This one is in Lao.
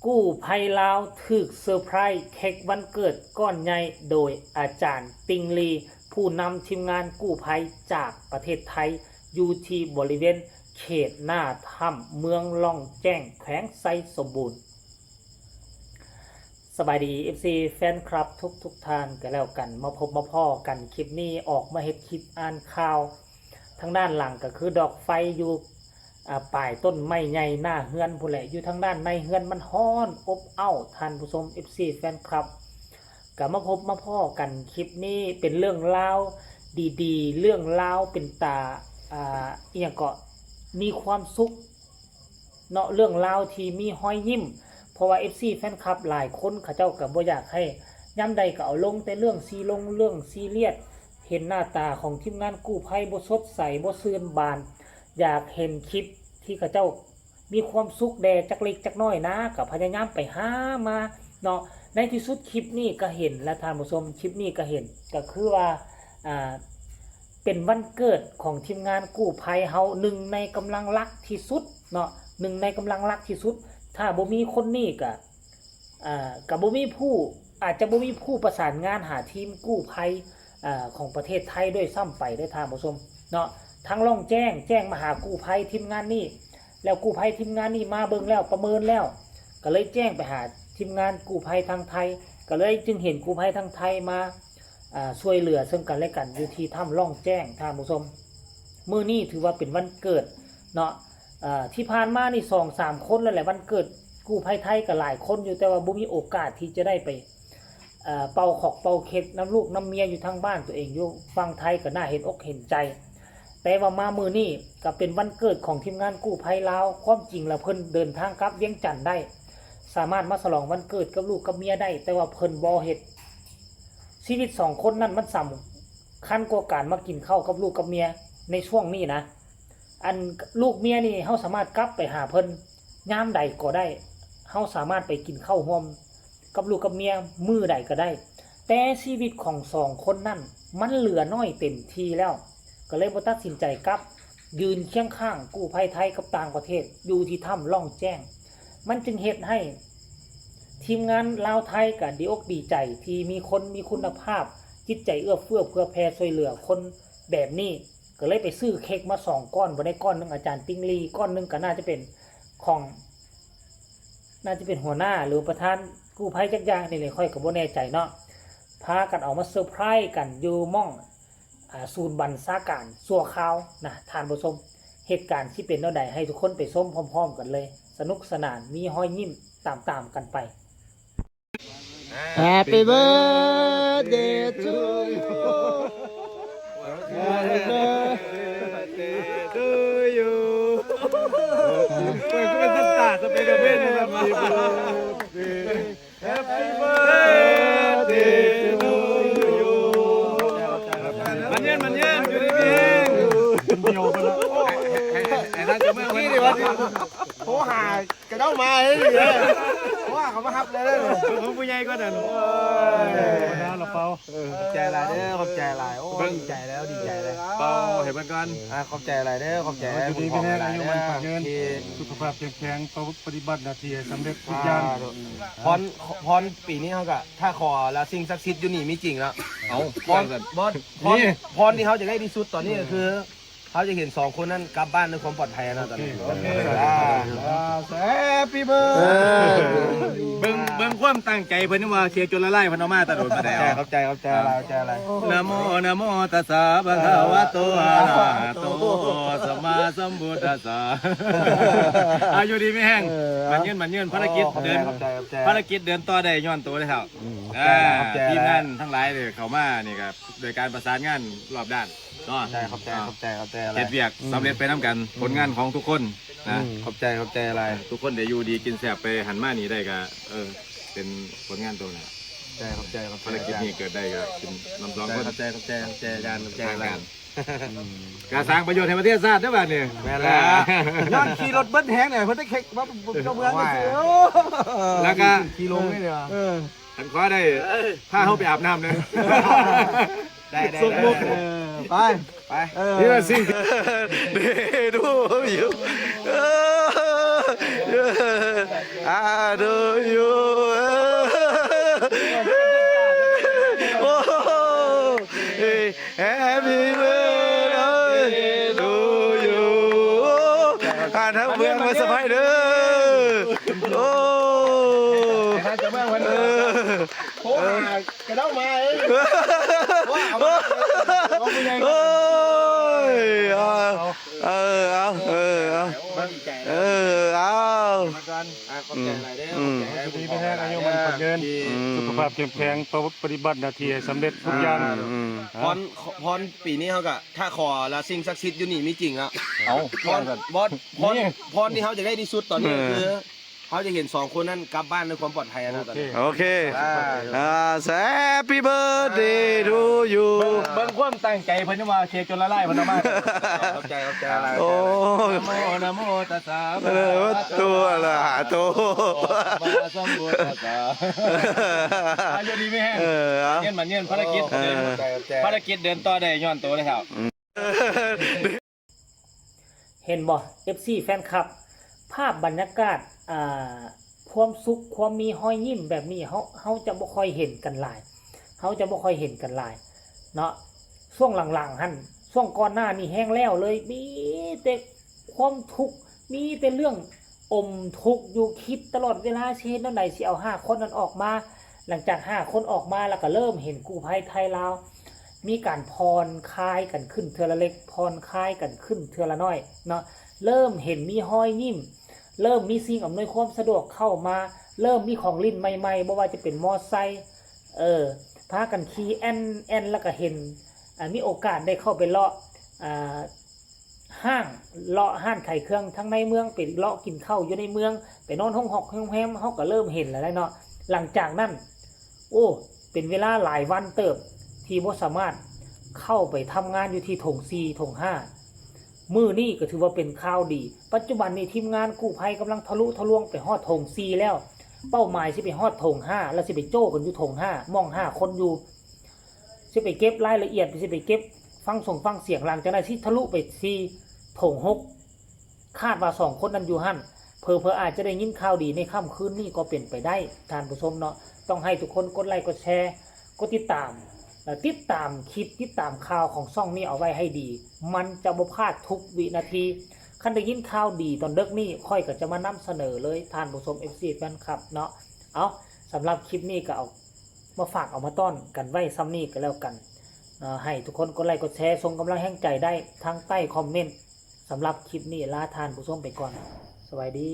ກູ້ໄພລາວຖືກເຊີໄພຣສ໌ເຄ້ກວັນເກີດກ້ອນໃຫຍ່ໂດຍອາຈານຕິງລີ, ຜູ້ນຳທີມງານກູ້ໄພຈາກປະເທດໄທ, ຢູ່ທີ່ບໍລິເວນເຂດໜ້າຖ້ຳເມືອງລ່ອງແຈ້ງ ແຂວງໄຊສົມບູນ. ສະບາຍດີ ເອັຟຊີ ແຟນຄລັບທຸກໆທ່ານກໍແລ້ວກັນ, ມາພົບມາພໍ້ກັນ ຄລິບນີ້ອອກມາເຮັດຄລິບອ່ານຂ່າວ. ທາງດ້ານຫຼັງກໍຄືດອກໄຟຢູ່ ອາ ປາຍຕົ້ນໄມ້ໃຫຍ່ໜ້າເຮືອນພຸ້ນແຫຼະ, ຢູ່ທາງດ້ານໃນເຮືອນມັນຮ້ອນອົບອ້າວ. ທ່ານຜູ້ຊົມ ເອັຟຊີ ແຟນຄລັບ ກໍມາພົບມາພໍ້ກັນ ຄລິບນີ້ເປັນເລື່ອງລາວດີໆ ເລື່ອງລາວເປັນຕາ ອາ ອີ່ຫຍັງເກາະ ມີຄວາມສຸກເນາະ, ເລື່ອງລາວທີ່ມີຮອຍຍິ້ມ. ເພາະວ່າ ເອັຟຊີ ແຟນຄລັບຫຼາຍຄົນ ເຂົາເຈົ້າກໍບໍ່ຢາກໃຫ້ ຍາມໃດກໍເອົາລົງແຕ່ເລື່ອງຊີລົງ ເລື່ອງຊີຣຽສ, ເຫັນໜ້າຕາຂອງທີມງານກູ້ໄພບໍ່ສົດໃສ ບໍ່ຊື່ນບານ. ຢາກເຫັນຄລິບທີ່ເຂົາເຈົ້າມີຄວາມສຸກແດ່ຈັກເລັກຈັກນ້ອຍນະ ກໍພະຍາຍາມໄປຫາມາເນາະ. ໃນທີ່ສຸດຄລິບນີ້ກໍເຫັນແລ້ວທ່ານຜູ້ຊົມ, ຄລິບນີ້ກໍເຫັນ ກໍຄືວ່າ ອ່າ ເປັນວັນເກີດຂອງທີມງານກູ້ໄພເຮົາ, ໜຶ່ງໃນກຳລັງຫຼັກທີ່ສຸດເນາະ, ໜຶ່ງໃນກຳລັງຫຼັກທີ່ສຸດ. ຖ້າບໍ່ມີຄົນນີ້ກໍ ອ່າ ກໍບໍ່ມີຜູ້ ອາດຈະບໍ່ມີຜູ້ປະສານງານຫາທີມກູ້ໄພ ອ່າ ຂອງປະເທດໄທດ້ວຍຊ້ຳໄປເດ້ທ່ານຜູ້ຊົມເນາະ. ທາງລ່ອງແຈ້ງ ແຈ້ງມາຫາກູ້ໄພທີມງານນີ້ ແລ້ວກູ້ໄພທີມງານນີ້ມາເບິ່ງແລ້ວ ປະເມີນແລ້ວ ກໍເລີຍແຈ້ງໄປຫາທີມງານກູ້ໄພທາງໄທ, ກໍເລີຍຈຶ່ງເຫັນກູ້ໄພທາງໄທມາ ອ່າ ຊ່ວຍເຫຼືອເຊິ່ງກັນແລະກັນຢູ່ທີ່ຖ້ຳລ່ອງແຈ້ງທ່ານຜູ້ຊົມ. ມື້ນີ້ຖືວ່າເປັນວັນເກີດເນາະ. ເອີ ທີ່ຜ່ານມານີ້ສອງສາມຄົນແລ້ວແຫຼະ ວັນເກີດກູ້ໄພໄທກໍຫຼາຍຄົນຢູ່ ແຕ່ວ່າບໍ່ມີໂອກາດທີ່ຈະໄດ້ໄປ ເອີ ເປົ່າຂອກເປົ່າເຄັກນຳລູກນຳເມຍຢູ່ທາງບ້ານຕົວເອງຢູ່ຝັ່ງໄທ ກໍໜ້າເຫັນອົກເຫັນໃຈ. ແຕ່ວ່າມາມື້ນີ້ກໍເປັນວັນເກີດຂອງທີມງານກູ້ໄພລາວ. ຄວາມຈິງແລ້ວເພິ່ນເດີນທາງກັບວຽງຈັນໄດ້ ສາມາດມາສະຫຼອງວັນເກີດກັບລູກກັບເມຍໄດ້, ແຕ່ວ່າເພິ່ນບໍ່ເຮັດ. ຊີວິດສອງຄົນນັ້ນມັນສຳຄັນກວ່າການມາກິນເຂົ້າກັບລູກກັບເມຍໃນຊ່ວງນີ້ນະ. ອັນລູກເມຍນີ້ເຮົາສາມາດກັບໄປຫາເພິ່ນຍາມໃດກໍໄດ້, ເຮົາສາມາດໄປກິນເຂົ້າຮ່ວມກັບລູກກັບເມຍມື້ໃດກໍໄດ້, ແຕ່ຊີວິດຂອງສອງຄົນນັ້ນມັນເຫຼືອໜ້ອຍເຕັມທີ່ແລ້ວ, ກໍເລີຍບໍ່ຕັດສິນໃຈກັບ. ຢືນຄຽງຂ້າງກູ້ໄພໄທກັບຕ່າງປະເທດຢູ່ທີ່ຖ້ຳລ່ອງແຈ້ງ. ມັນຈຶ່ງເຮັດໃຫ້ທີມງານລາວໄທກໍດີອົກດີໃຈທີ່ມີຄົນມີຄຸນນະພາບ, ຈິດໃຈເອື້ອເຟື້ອເຜື່ອແຜ່ຊ່ວຍເຫຼືອຄົນແບບນີ້. ກໍເລີຍໄປຊື້ເຄັກມາສອງກ້ອນ, ບໍ່ໄດ້ ກ້ອນໜຶ່ງອາຈານຕິງລີ, ກ້ອນໜຶ່ງກໍໜ້າຈະເປັນຂອງ ໜ້າຈະເປັນຫົວໜ້າ ຫຼື ປະທານກູ້ໄພຈັກຢ່າງນີ້ແຫຼະ, ຂ້ອຍກໍບໍ່ແນ່ໃຈເນາະ. ພາກັນເອົາມາເຊີໄພຣສ໌ກັນຢູ່ໝ່ອງ ອ່າ ສູນບັນຊາການຊົ່ວຄາວນະທ່ານຜູ້ຊົມ. ເຫດການຊິເປັນແນວໃດ ໃຫ້ທຸກຄົນໄປຊົມພ້ອມໆກັນເລີຍ. ສະໜຸກສະໜານ ມີຮອຍຍິ້ມຕາມໆກັນໄປ. Happy birthday to you. Happy birthday to you. ເປີດຄືເປັນສະຕາສະເປນເປັນ Happy birthday to you. ໝັ້ນຍືນ ໝັ້ນຍືນ ຢູ່ດີມີແຮງ. ໂທຫາກະເຈົ້າມາເລີຍ. ໂທຫາເຂົາມາຮັບເລີຍ. ເບິ່ງຂອງຜູ້ໃຫຍ່ກ່ອນນັ້ນ. ໂອ້ຍ ບໍ່ນານລະເປົາ. ຂອບໃຈຫຼາຍເດີ ຂອບໃຈຫຼາຍ. ໂອ້ ດີໃຈແລ້ວ ດີໃຈແລ້ວ. ເປົາໃຫ້ເພິ່ນກ່ອນ. ອ່າ ຂອບໃຈຫຼາຍເດີ ຂອບໃຈຫຼາຍ. ຢູ່ດີມີແຮງ ອາຍຸໝັ້ນຂວັນຍືນ ທີ່ສຸຂະພາບເຂັ້ມແຂງ ປະຕິບັດໜ້າທີ່ໃຫ້ສຳເລັດທຸກຢ່າງ. ພອນ ພອນປີນີ້ເຮົາກະ ຖ້າຂໍແລ້ວສິ່ງສັກສິດຢູ່ນີ້ມີຈິງເນາະ. ເອົ້າ ພອນ ພອນ ພອນທີ່ເຮົາຢາກໄດ້ທີ່ສຸດຕອນນີ້ກໍຄື ເຮົາຢາກເຫັນສອງຄົນນັ້ນກັບບ້ານດ້ວຍຄວາມປອດໄພເນາະຕອນນີ້. ໂອເຄ ໂອເຄ ອ່າ Happy birthday. ເບິ່ງ ເບິ່ງຄວາມຕັ້ງໃຈເພິ່ນວ່າເສຍຈົນລະລາຍ ເພິ່ນເອົາມາຕະໂດນປານໃດ. ຂອບໃຈ ຂອບໃຈຫຼາຍ ຂອບໃຈຫຼາຍ. ນະໂມ ນະໂມຕັດສະ ພະຄະວະໂຕ ອະລະຫະໂຕ ສຳມາສຳພຸດທັດສະ. ອາຍຸດີມີແຮງ ໝັ້ນຍືນ ໝັ້ນຍືນ. ພາລະກິດເດີນ ພາລະກິດເດີນຕໍ່ໄດ້ຍ້ອນໂຕເດ້. ອ່າ ຂອບໃຈ ຂອບໃຈ ທີມງານທັງຫຼາຍເດ້ ເຂົ້າມານີ້ກໍໂດຍການປະສານງານຮອບດ້ານເນາະ. ຂອບໃຈ ຂອບໃຈ ຂອບໃຈ ຂອບໃຈຫຼາຍ. ເຮັດວຽກສຳເລັດໄປນຳກັນ ຜົນງານຂອງທຸກຄົນນະ. ຂອບໃຈ ຂອບໃຈຫຼາຍ. ທຸກຄົນໄດ້ຢູ່ດີກິນແຊບ ໄປຫັ້ນມານີ້ໄດ້ກໍ ເອີ ເປັນຜົນງານຕົວໜ້າ. ຂອບໃຈ ຂອບໃຈ ຂອບໃຈ. ພາລະກິດນີ້ເກີດໄດ້ກໍເປັນນຳສອງຄົນ. ຂອບໃຈ ຂອບໃຈ ຂອບໃຈອາຈານ ຂອບໃຈຫຼາຍ. ກະສ້າງປະໂຫຍດໃຫ້ປະເທດຊາດເດີບາດນີ້. ແມ່ນແລ້ວ ຍ້ອນຂີ່ລົດເບິດແຮງນີ້ ເພິ່ນໄດ້ເຄັກມາເຈົ້າເມືອງຊື່. ແລ້ວກະຂີ່ລົງນີ້ເດີ. ເອີ ຄັນຂໍໄດ້ ພາເຮົາໄປອາບນ້ຳແດ່. ໄດ້ ໄດ້ ໄດ້. ເອີ ໄປ ໄປ. ເອີ ນີ້ລະສິ່ງ ເດ້ ດູຢູ່. ເອີ I do you ໂອ້ Happy birthday to you ອ່າ ທາງເມືອງມາສະພາຍເດີ ໂອ້ ເອີ ໂທຫາກະເດົາໝາ ໂອ້ຍ ເອົາ ເອີ ເອົາ ເອີ ເອົາ ເອີ ເອົາ ອ່າ ຂອບໃຈຫຼາຍເດີ ອືມ ຂອບໃຈຫຼາຍເດີ ຢູ່ດີມີແຮງ ອາຍຸໝັ້ນຂວັນຍືນ ອືມ ສຸຂະພາບເຂັ້ມແຂງ ຕໍ່ປະຕິບັດໜ້າທີ່ໃຫ້ສຳເລັດທຸກຢ່າງ ອືມ ອ່າ ພອນ ພອນປີນີ້ເຮົາກະຖ້າຂໍລະສິ່ງສັກສິດຢູ່ນີ້ມີຈິງແລ້ວ ເອົ້າ ພອນ ພອນ ພອນທີ່ເຮົາຢາກໄດ້ທີ່ສຸດຕອນນີ້ ເອີ ກໍຄື ເຮົາຈະເຫັນສອງຄົນນັ້ນກັບບ້ານດ້ວຍຄວາມປອດໄພນະ ໂອເຄ ໂອເຄ ອ່າ ອ່າ Happy birthday to you ເບິ່ງ ເບິ່ງຄວາມຕັ້ງໃຈເພິ່ນວ່າເຄຈົນລະລາຍເພິ່ນເອົາມາ ຂອບໃຈ ຂອບໃຈຫຼາຍ ໂອ້ ນະໂມ ນະໂມ ຕັດສະ ພະຄະວະໂຕ ອະລະຫະໂຕ ສຳມາສຳພຸດທັດສະ ອາຍຸດີມີແຮງ ເອີ ເອົາ ເງິນມາເງິນ ພາລະກິດ ເອີ ຂອບໃຈ ຂອບໃຈ ພາລະກິດເດີນຕໍ່ໄດ້ຍ້ອນໂຕເລີຍເຖົ້າ ເຫັນບໍ່ ເອັຟຊີ ແຟນຄລັບ ພາບບັນຍາກາດ ອ່າ ຄວາມສຸກ ຄວາມມີຮອຍຍິ້ມແບບນີ້ ເຮົາ ເຮົາຈະບໍ່ຄ່ອຍເຫັນກັນຫຼາຍ ເຮົາຈະບໍ່ຄ່ອຍເຫັນກັນຫຼາຍເນາະ ຊ່ວງຫຼັງໆຫັ້ນ ຊ່ວງກ່ອນໜ້ານີ້ແຮງແລ້ວເລີຍ ມີແຕ່ຄວາມທຸກ ມີແຕ່ເລື່ອງອົມທຸກຢູ່ ຄິດຕະຫຼອດເວລາ ຊິເຮັດແນວໃດ ຊິເອົາຫ້າຄົນນັ້ນອອກມາ ຫຼັງຈາກຫ້າຄົນອອກມາ ແລ້ວກໍເລີ່ມເຫັນກູ້ໄພໄທລາວ ມີການຜ່ອນຄາຍກັນຂຶ້ນເທື່ອລະເລັກ ຜ່ອນຄາຍກັນຂຶ້ນເທື່ອລະໜ້ອຍເນາະ ເລີ່ມເຫັນມີຮອຍຍິ້ມ ເລີ່ມມີສິ່ງອຳນວຍຄວາມສະດວກເຂົ້າມາ ເລີ່ມມີຂອງຫຼິ້ນໃໝ່ໆ ບໍ່ວ່າຈະເປັນມໍໄຊ ເອີ ພາກັນຂີ່ແອ່ນໆ ແລ້ວກໍເຫັນ ອ່າ ມີໂອກາດໄດ້ເຂົ້າໄປເລາະ ອ່າ ຫ້າງ ເລາະຮ້ານຂາຍເຄື່ອງທາງໃນເມືອງ ໄປເລາະກິນເຂົ້າຢູ່ໃນເມືອງ ໄປນອນໂຮງຮອກໂຮງແຮມ ເຮົາກໍເລີ່ມເຫັນແລ້ວເນາະ ຫຼັງຈາກນັ້ນ ໂອ້ ເປັນເວລາຫຼາຍວັນເຕີບທີ່ບໍ່ສາມາດເຂົ້າໄປທຳງານຢູ່ທີ່ຖົງສີ່ ຖົງຫ້າ ມື້ນີ້ກໍຖືວ່າເປັນຂ່າວດີ ປັດຈຸບັນນີ້ທີມງານກູ້ໄພກຳລັງທະລຸທະລວງໄປຮອດຖົງສີ່ແລ້ວ ເປົ້າໝາຍຊິໄປຮອດຖົງຫ້າ ແລ້ວຊິໄປໂຈ້ກັນຢູ່ຖົງຫ້າ ໝ່ອງຫ້າຄົນຢູ່ ຊິໄປເກັບລາຍລະອຽດ ຊິໄປເກັບຟັງສົງຟັງສຽງ ຫຼັງຈາກນັ້ນຊິທະລຸໄປທີ່ຖົງຫົກ ຄາດວ່າສອງຄົນນັ້ນຢູ່ຫັ້ນ ເຜີໆອາດຈະໄດ້ຍິນຂ່າວດີໃນຄ່ຳຄືນນີ້ກໍເປັນໄປໄດ້ ທ່ານຜູ້ຊົມເນາະ ຕ້ອງໃຫ້ທຸກຄົນກົດໄລກົດແຊ ກົດຕິດຕາມ ແລະ ຕິດຕາມຄລິບ ຕິດຕາມຂ່າວຂອງຊ່ອງນີ້ເອົາໄວ້ໃຫ້ດີ ມັນຈະບໍ່ພາດທຸກວິນາທີ ຄັນໄດ້ຍິນຂ່າວດີຕອນເດິກນີ້ ຂ້ອຍກໍຈະມານຳສະເໜີເລີຍ ທ່ານຜູ້ຊົມ ເອັຟຊີ ແຟນຄລັບເນາະ ເອົາ ສຳລັບຄລິບນີ້ກໍເອົາ ມາຝາກເອົາມາຕ້ອນກັນໄວ້ຊ່ຳນີ້ກໍແລ້ວກັນເນາະ ໃຫ້ທຸກຄົນກົດໄລກົດແຊ ສົ່ງກຳລັງແຮງໃຈໄດ້ທາງໃຕ້ຄອມເມັນ ສຳລັບຄລິບນີ້ລາທ່ານຜູ້ຊົມໄປກ່ອນ ສະບາຍດີ.